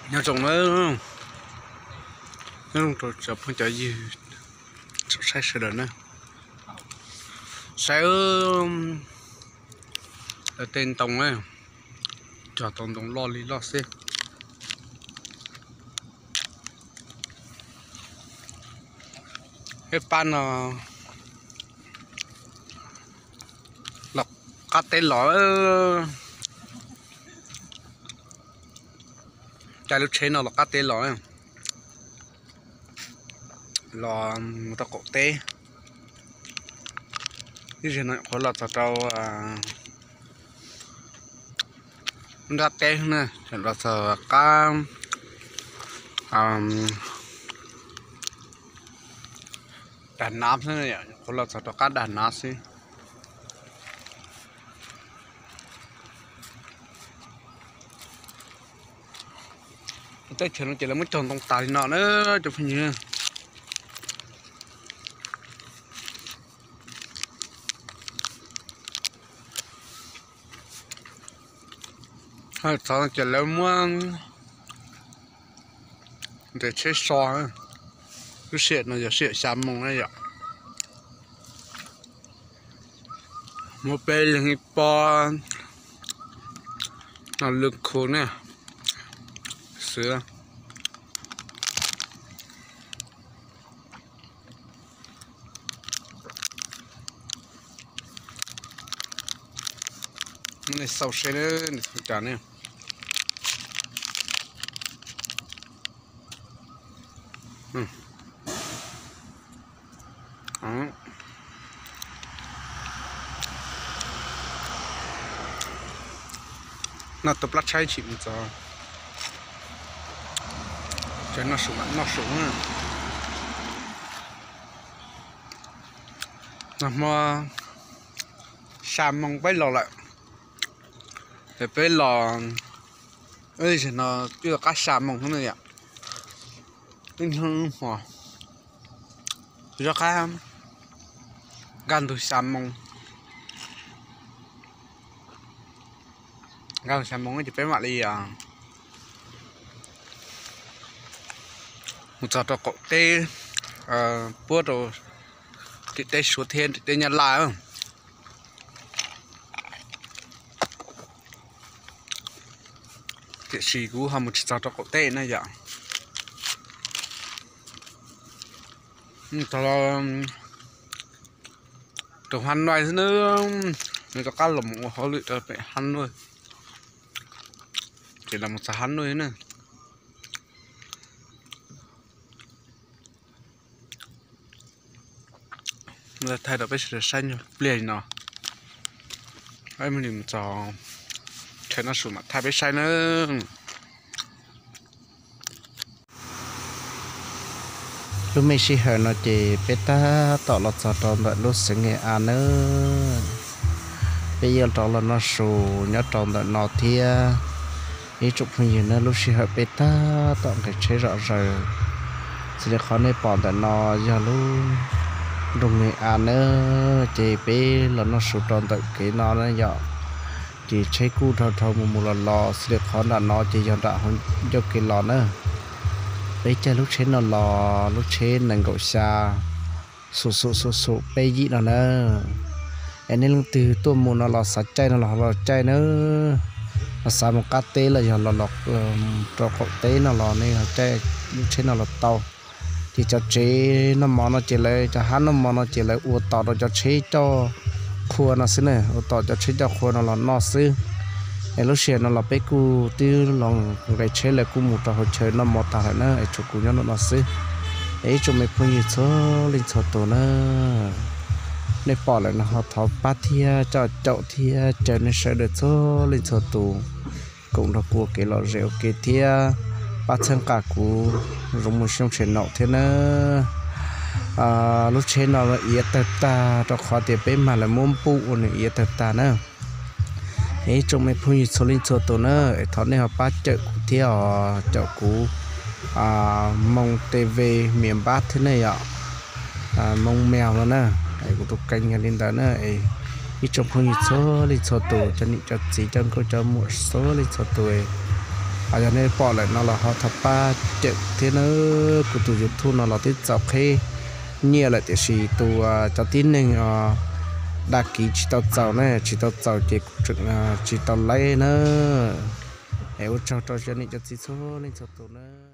Nyob zoo na, nyob zoo rau cov phooj cov ywg tsoom saib sawv daws na. Saib tej ntoo na, cog tau ntoo loj li loj xwb. Peb pab no los qab teb los, caij lub tsheb no los qab teb los, los mus rau qaum teb. Ib zaug no nyuam qhuav los txog rau nrab teb na, los txog qab dag nav xwb, nyuam qhuav los txog rau qab dag nav xwb. Teb chaws no ces lawv muab cog ntoo tas li no na cov phooj ywg. Txog ces lawv muab nres tsheb so. Lub sij hawm no yog sij hawm xya moos na yom. Muab peb leeg ib pob no lwj khu na, xwb. Nej xauj seb nws hu cas ne. Noj tus plab tshaib tshim mus txog, ces noj su mam noj su. Nag hmo xya moos peb los lawm, ces peb los, ib zaug no twb qab xya moos no yom. Ib hnub hmo zov qab, nkag ntug xya moos, nkag ntug xya moos ces peb mam li mus txog rau qaum teb, puab rau tim teb Suav thiab tim teb Nyab Laj. Tiam sis kuv ho mus tsis txog rau qaum teb na yom. Txog rau Hab Nuj xwb na, nws rov qab los mus ua hauj lwm rau pem Hab Nuj, ces los mus txog Hab Nuj na. Thaij rau peb sawv daws saib nyuag pliag li no, mus txog chaw noj su mam thaij peb saib nawb. Lub me sij hawm no ces peb tab tom los txog rau ntawm lub xeev Nge A nawb. Peb yuav rov los noj su nyob rau ntawm no thiab. Ib tsoom phooj ywg nawb, lub sij hawm peb tab tom nqis tsheb zom zaws, xws li qhov nej pom ntawm no yog lub nroog Nge A nawb. Ces peb los noj su rau ntawm kev no na yom, ces tsheb kuj dhau dhau mus mus los los, xws li qhov nram no ces yog nram hauv ncauj kev los na. Peb caij lub tsheb no los lub tsheb nees nkaum xya xum xum xum xum peb yim no na. Es nej leej twg tuaj mus no los xav caij no los ho los caij nawb, los xav mus qab teb los yog los los rau qaum teb no los nej ho caij lub tsheb no los tau. Ces cov tsev noj mov no ces lawv, cov hab noj mov no ces lawv ua tos rau cov tsheb coj qhua no xwb na, ua tos cov tsheb coj qhua no los noj xwb. Es lub sij hawm no los peb kuj twb los nqis tsheb lawm, kuj mus rau hauv chaw noj mov tag lawm na, es tshuav kuv nyob nram no xwb. Es ib tsoom me phooj ywg txhua leej txhua tus na, nej pom lawm no ho thov pab thiab coj caum thiab caw nej sawv daws txhua leej txhua tus koom nrog kuv ua kev lom zem ua ke thiab pab txhawb nqa kuv zoo mus xyoo tsham no thiab nawb. Lub tsheb no iav tawg tag rau qhov tias peb mag lawv muab npuj ua nws iav tawg tag na. Es ib tsoom me phooj ywg txhua leej txhua tus na, es thov nej ho pab cawm kuv thiab os, cawm kuv Moo T V mias npab thiab ne yom, Moo Mèo no na. Es kuv tus kênh yog li ntawd na. Ib tsoom phooj ywg txhua leej txhua tus, cov niam cov txiv, cov nkauj cov muam txhua leej txhua tus, yog nej pom lawm no los ho thov pab cawm thiab na. Kuv tus YouTube no los twb txaus qhib nyiaj lawm tiam sis tus cov tib neeg đăng ký tsis tau txaus na, tsis tau txaus ces kuv tseem tsis tau laib na. Es ua tsaug rau cov niam cov txiv txhua leej txhua tus na.